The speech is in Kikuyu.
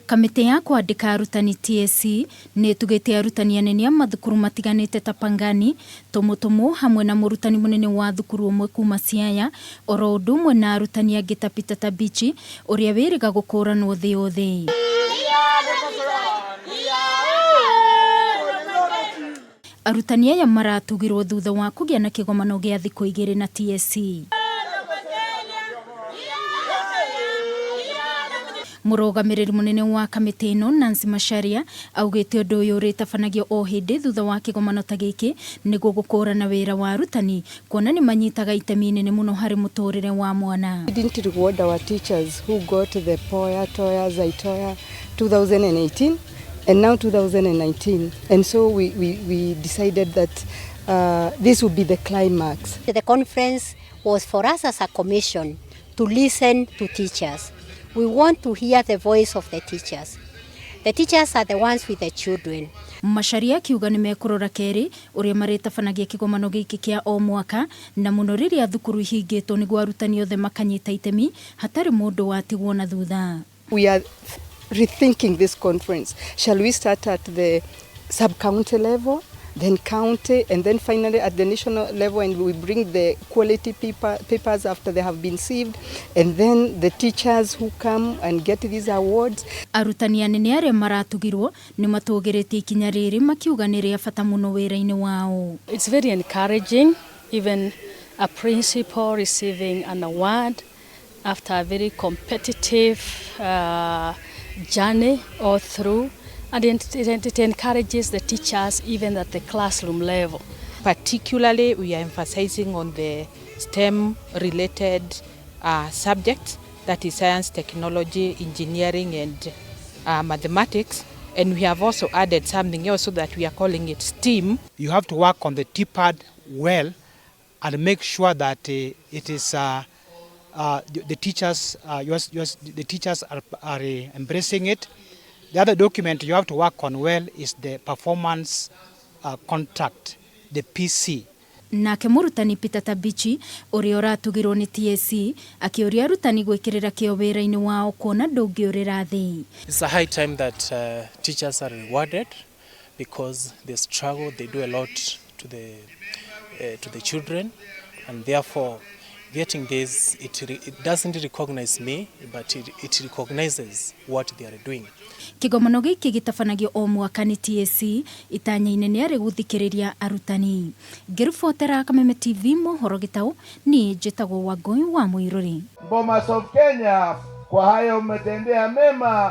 Kamĩtĩ ya kwandĩka arutani TSC nĩ ĩtugĩte arutani anene a mathukuru matiganĩte ta Pangani, Tumutumu hamwe na mũrutani mũnene wa thukuru ũmwe kuma Siaya oro ũndũ ũmwe na arutani angĩ ta Peter Tabichi ũrĩa wĩrĩga gũkũranwo thĩ yothe. Arutani aya maratugirwo thutha wa kũgĩa na kĩgomano gĩa thikũ 2 na TSC. Mũrũgamĩrĩri mũnene wa kamĩtĩ ĩno Nancy Macharia augĩte ũndũ ũyũ ũrĩtabanagio o hĩndĩ thutha wa kĩgomano ta gĩkĩ nĩguo gũkũrana wĩra wa arutani kuona nĩ manyitaga itemi inene mũno harĩ mũtũrĩre wa mwana. We didn't reward our teachers who got the POYA, TOYA, ZAITOYA 2018 and now 2019, and so we decided that this would be the climax. The conference was for us as a commission to listen to teachers. We want to hear the voice of the teachers. The teachers are the ones with the children. Macharia akiuga nĩ mekũrora kerĩ ũrĩa marĩtabanagia kĩgomano gĩkĩ kĩa o mwaka na mũno rĩrĩa thukuru ihingĩtwo nĩguo arutani othe makanyita itemi hatarĩ mũndũ watigwo na thutha. We are rethinking this conference. Shall we start at the sub-county level, then county, and then finally at the national level, and we bring the quality papers after they have been sieved, and then the teachers who come and get these awards. Arutani anene arĩa maratugirwo nĩ matũgĩrĩtie ikinya rĩrĩ makiuga nĩ rĩa bata mũno wĩra-inĩ wao. It's very encouraging, even a principal receiving an award after a very competitive journey all through, and it encourages the teachers even at the classroom level. Particularly, we are emphasizing on the STEM-related subjects, that is science, technology, engineering, and mathematics. And we have also added something else so that we are calling it STEAM. You have to work on the TPAD well and make sure that it is the teachers, yours, the teachers are embracing it. The other document you have to work on well is the performance contract, the PC. Nake mũrutani Peter Tabichi ũrĩa ũratugirwo nĩ TSC akĩũria arutani gwĩkĩrĩra kĩo wĩra-inĩ wao kuona ndũngĩũrĩra thĩ. It's a high time that teachers are rewarded because they struggle, they do a lot to the children, and therefore getting this, it doesn't recognize me, but it recognizes what they are doing. Kĩgomano gĩkĩ gĩtabanagio o mwaka nĩ TSC itanya inene arĩ gũthikĩrĩria arutani. Ngĩribotera Kameme TV mohoro gĩtaũ, niĩ njĩtagwo Wangũi wa Mũirũrĩ. Bomas of Kenya, kwa hayo mmetendea mema.